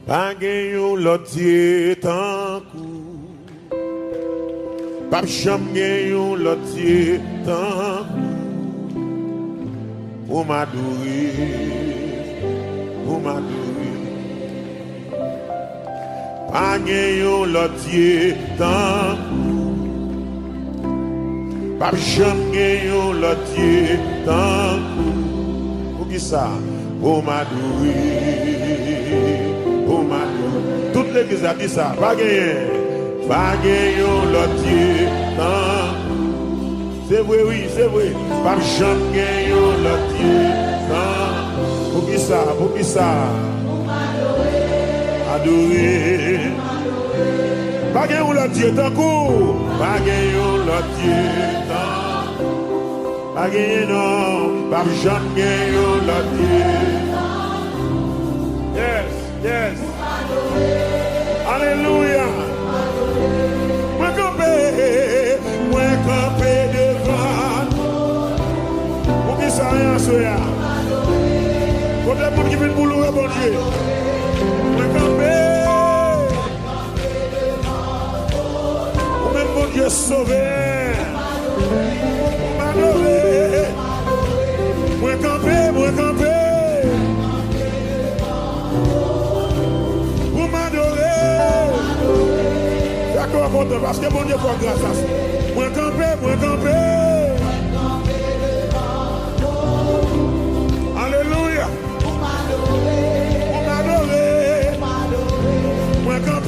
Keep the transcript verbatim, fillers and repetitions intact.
Pa gen yon lòt Dye tankou. P ap janm gen yon lòt Dye tankou. Pou m adore, pou m adore. Pa gen yon lòt Dye tankou. P ap janm gen yon lòt Dye tankou. Poukisa? Pou m adore, pou m adore. Tout legliz la di sa, pa genyen, pa gen yon lòt Dye tankou. Se vre, wi, se vre. P ap janm gen yon lòt Dye tankou. Poukisa? Poukisa? Adore. Pa gen yon lòt Dye tankou. Pa gen yon lòt Dye tankou. Pa genyen non. P ap janm gen yon lòt Dye. Yes, yes. Alelouya. Mwen kanpe, mwen kanpe devan. Poukisa aswè a? Kote moun ki vin pou loure Bondye? Mwen kanpe. Ou menm Bondye sovè. Pou m adore. Mwen kanpe, mwen kanpe. Pou m adore. Fè kè w kontan paske Bondye fè w gras. Mwen kanpe, mwen kanpe. Alelouya. Pou m adore. Mwen kanpe.